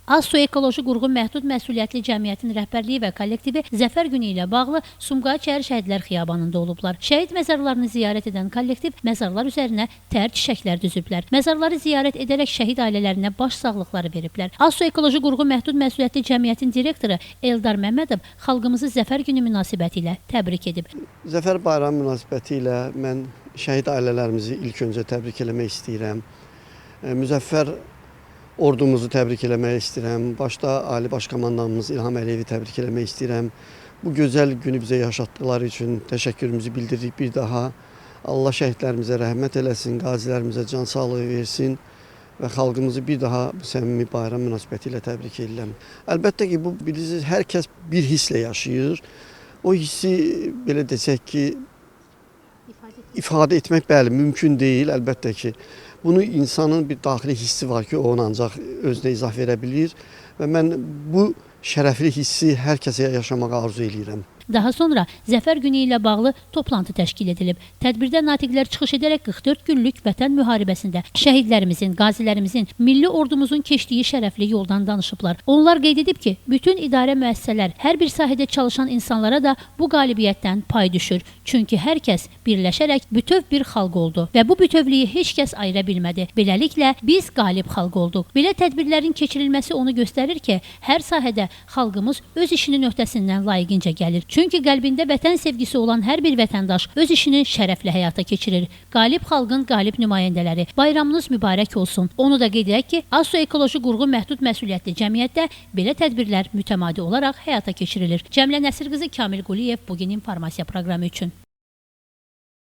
Asu Ekoloji Qurğu Məhdud Məsuliyyətli Cəmiyyətin rəhbərliyi və kollektivi Zəfər Günü ilə bağlı Sumqayıt şəhər Şəhidlər Xiyabanında olublar. Şəhid məzarlarını ziyarət edən kollektiv məzarlar üzərinə tər çiçəklər düzüblər. Məzarları ziyarət edərək şəhid ailələrinə baş sağlıqları veriblər. Asu Ekoloji Qurğu Məhdud Məsuliyyətli Cəmiyyətin direktoru Eldar Məmmədov xalqımızı Zəfər Günü münasibətilə təbrik edib. Zəfər Bayramı münasibəti ilə mən şəhid ailələrimizi ilk öncə təbrik eləmək istəyirəm. Müzəffər ordumuzu təbrik eləmək istəyirəm. Başda Ali Baş Komandanımız İlham Əliyevi təbrik eləmək istəyirəm. Bu gözəl günü bizə yaşatdıqları üçün təşəkkürümüzü bildiririk bir daha. Allah şəhidlərimizə rəhmət eləsin, qazilərimizə can sağlığı versin və xalqımızı bir daha bu səmimi bayram münasibəti ilə təbrik edirəm. Əlbəttə ki, bu bilirsiniz, hər kəs bir hisslə yaşayır. O hissi belə desək ki, ifadə etmək bəli mümkün deyil əlbəttə ki. Bunu insanın bir daxili hissi var ki, o onu ancaq özünə izah verə bilir və mən bu şərəfli hissi hər kəsə yaşamağı arzu eləyirəm. Daha sonra Zəfər Günü ilə bağlı toplantı təşkil edilib. Tədbirdə natiqlər çıxış edərək 44 günlük vətən müharibəsində şəhidlərimizin, qazilərimizin, milli ordumuzun keçdiyi şərəfli yoldan danışıblar. Onlar qeyd edib ki, bütün idarə müəssisələr, hər bir sahədə çalışan insanlara da bu qalibiyyətdən pay düşür. Çünki hər kəs birləşərək bütöv bir xalq oldu və bu bütövlüyü heç kəs ayıra bilmədi. Beləliklə biz qalib xalq olduq. Belə tədbirlərin keçirilməsi onu göstərir ki, hər sahədə xalqımız öz işinin öhdəsindən layiqincə gəlir. Çünki qəlbində vətən sevgisi olan hər bir vətəndaş öz işini şərəflə həyata keçirir. Qalib xalqın qalib nümayəndələri, bayramınız mübarək olsun. Onu da qeyd edək ki, Asu Ekoloji Qurğu Məhdud Məsuliyyətli Cəmiyyətdə belə tədbirlər mütəmadi olaraq həyata keçirilir. Cəmilə Nəsir qızı, Kamil Quliyev, Bugün informasiya proqramı üçün.